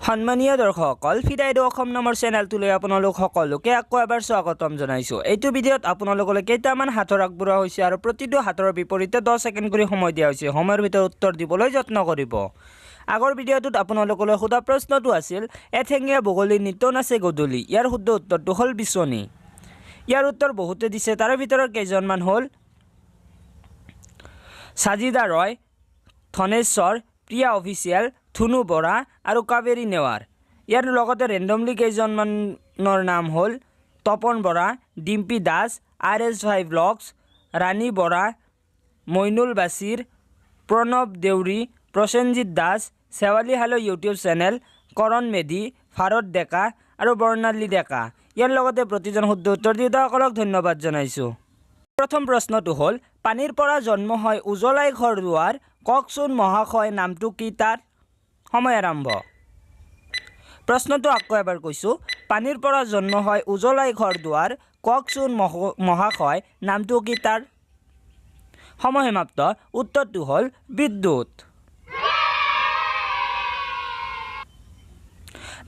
সন্মানীয় দৰ্শকসকল, ফিদাইদো অসম নামৰ চেনেলটোলৈ আপোনালোক সকলোকে আকৌ এবাৰ স্বাগতম জনাইছোঁ। এইটো ভিডিঅ'ত আপোনালোকলৈ কেইটামান সাঁথৰ আগবঢ়োৱা হৈছে আৰু প্ৰতিটো সাঁথৰৰ বিপৰীতে 10 ছেকেণ্ড কৰি সময় দিয়া হৈছে। সময়ৰ ভিতৰত উত্তৰ দিবলৈ যত্ন কৰিব। আগৰ ভিডিঅ'টোত আপোনালোকলৈ সোধা প্ৰশ্নটো আছিল এঠেঙীয়া বগলী নিতৌ নাচে গধূলি। ইয়াৰ শুদ্ধ উত্তৰটো হ'ল বিচনী। ইয়াৰ উত্তৰ বহুতে দিছে, তাৰে ভিতৰত কেইজনমান হ'ল সাজিদা ৰয়, ধনেশ্বৰ, প্ৰিয়া অফিচিয়েল, ধুনু বৰা আৰু কাবেৰী নেৱাৰ। ইয়াৰ লগতে ৰেণ্ডমলি কেইজনমানৰ নাম হ'ল Tapan Bora, Dimpi Das, R S 5 blogs, Rani Bora, Mainul Bashir, Pranab Deori, Prasenjit Das, Sewali Halai YouTube channel, Karan Medhi, Bharat Deka আৰু বৰ্ণালী ডেকা। ইয়াৰ লগতে প্ৰতিজন শুদ্ধ উত্তৰ দিওঁতাসকলক ধন্যবাদ জনাইছোঁ। প্ৰথম প্ৰশ্নটো হ'ল পানীৰ পৰা জন্ম হয় উজ্বলাই ঘৰ দুৱাৰ, কওকচোন মহাশয় নামটো কি তাৰ? সময় আৰম্ভ। প্ৰশ্নটো আকৌ এবাৰ কৈছোঁ, পানীৰ পৰা জন্ম হয় উজ্বলাই ঘৰ দুৱাৰ, কওকচোন মহাশয় নামটো কি তাৰ? সময় সমাপ্ত। উত্তৰটো হ'ল বিদ্যুৎ।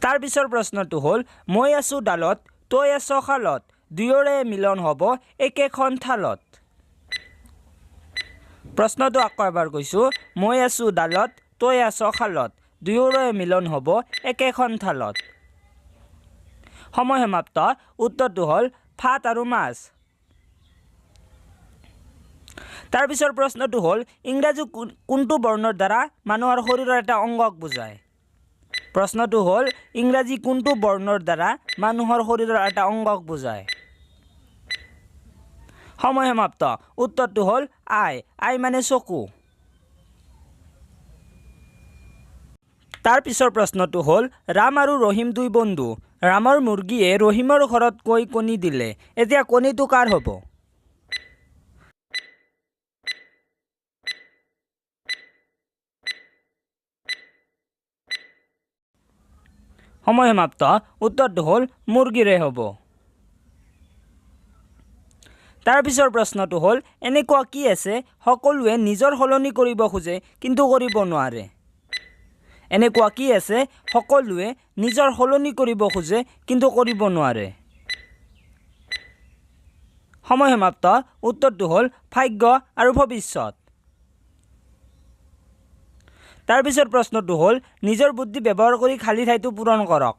তাৰ পিছৰ প্ৰশ্নটো হ'ল মই আছোঁ ডালত, তই আছ খালত, দুয়োৰে মিলন হ'ব একেখন থালত। প্ৰশ্নটো আকৌ এবাৰ কৈছোঁ, মই আছোঁ ডালত, তই আছ খালত, দুয়োৰে মিলন হ'ব একেখন থালত। সময় সমাপ্ত। উত্তৰটো হ'ল ভাত আৰু মাছ। তাৰ পিছৰ প্ৰশ্নটো হ'ল ইংৰাজী কোনটো বৰ্ণৰ দ্বাৰা মানুহৰ শৰীৰৰ এটা অংগক বুজায়? প্ৰশ্নটো হ'ল ইংৰাজী কোনটো বৰ্ণৰ দ্বাৰা মানুহৰ শৰীৰৰ এটা অংগক বুজায়? সময় সমাপ্ত। উত্তৰটো হ'ল আই। আই মানে চকু। তাৰ পিছৰ প্ৰশ্নটো হ'ল ৰাম আৰু ৰহিম দুই বন্ধু। ৰামৰ মুৰ্গীয়ে ৰহিমৰ ঘৰত গৈ কণী দিলে, এতিয়া কণীটো কাৰ হ'ব? সময় সমাপ্ত। উত্তৰটো হ'ল মুৰ্গীৰে হ'ব। তাৰ পিছৰ প্ৰশ্নটো হ'ল এনেকুৱা কি আছে সকলোৱে নিজৰ সলনি কৰিব খোজে কিন্তু কৰিব নোৱাৰে? এনেকুৱা কি আছে সকলোৱে নিজৰ সলনি কৰিব খোজে কিন্তু কৰিব নোৱাৰে? সময় সমাপ্ত। উত্তৰটো হ'ল ভাগ্য আৰু ভৱিষ্যত। তাৰ পিছৰ প্ৰশ্নটো হ'ল নিজৰ বুদ্ধি ব্যৱহাৰ কৰি খালী ঠাইটো পূৰণ কৰক।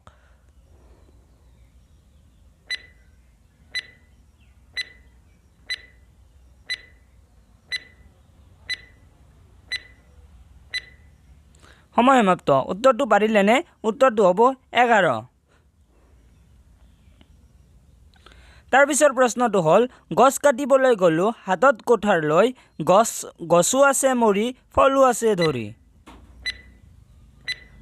সময় সমাপ্ত। উত্তৰটো পাৰিলেনে? উত্তৰটো হ'ব 11। তাৰ পিছৰ প্ৰশ্নটো হ'ল গছ কাটিবলৈ গ'লোঁ হাতত কোঠাৰ লৈ, গছো আছে মৰি ফলো আছে ধৰি।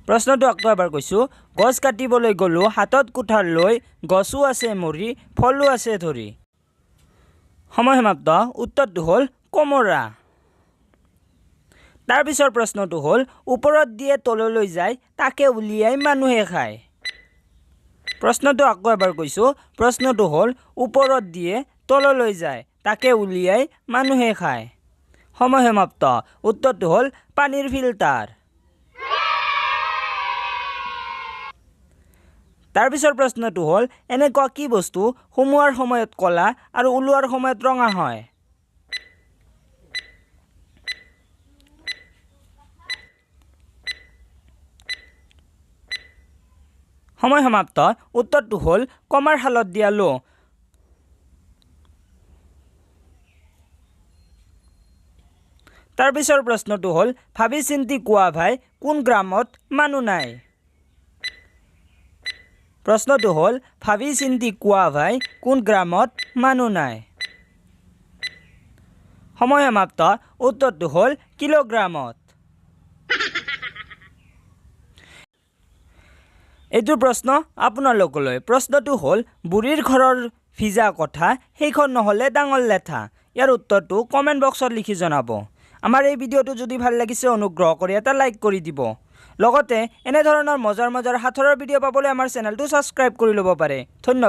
প্ৰশ্নটো আকৌ এবাৰ কৈছোঁ, গছ কাটিবলৈ গ'লোঁ হাতত কোঠাৰ লৈ, গছো আছে মৰি ফলো আছে ধৰি। সময় সমাপ্ত। উত্তৰটো হ'ল কোমোৰা। তাৰ পিছৰ প্ৰশ্নটো হ'ল ওপৰত দিয়ে তললৈ যায় তাকে উলিয়াই মানুহে খায়। প্ৰশ্নটো আকৌ এবাৰ কৈছোঁ, প্ৰশ্নটো হ'ল ওপৰত দিয়ে তললৈ যায় তাকে উলিয়াই মানুহে খায়। সময় সমাপ্ত। উত্তৰটো হ'ল পানীৰ ফিল্টাৰ। তাৰ পিছৰ প্ৰশ্নটো হ'ল এনেকুৱা কি বস্তু সোমোৱাৰ সময়ত ক'লা আৰু ওলোৱাৰ সময়ত ৰঙা হয়? সময় সমাপ্ত। উত্তৰটো হ'ল কমাৰ শালত দিয়া লো। তাৰ পিছৰ প্ৰশ্নটো হ'ল ভাবি চিন্তি কোৱা ভাই কোন গ্ৰামত মানুহ নাই? প্ৰশ্নটো হ'ল ভাবি চিন্তি কোৱা ভাই কোন গ্ৰামত মানুহ নাই? সময় সমাপ্ত। উত্তৰটো হ'ল কিলোগ্ৰামত। এইটো প্ৰশ্ন আপোনালোকলৈ। প্ৰশ্নটো হ'ল বুঢ়ীৰ ঘৰৰ ভিজা কথা সেইখন নহ'লে ডাঙৰ লেঠা। ইয়াৰ উত্তৰটো কমেণ্ট বক্সত লিখি জনাব। আমাৰ এই ভিডিঅ'টো যদি ভাল লাগিছে অনুগ্ৰহ কৰি এটা লাইক কৰি দিব। লগতে এনেধৰণৰ মজাৰ মজাৰ সাঁথৰৰ ভিডিঅ' পাবলৈ আমাৰ চেনেলটো ছাবস্ক্ৰাইব কৰি ল'ব পাৰে। ধন্যবাদ।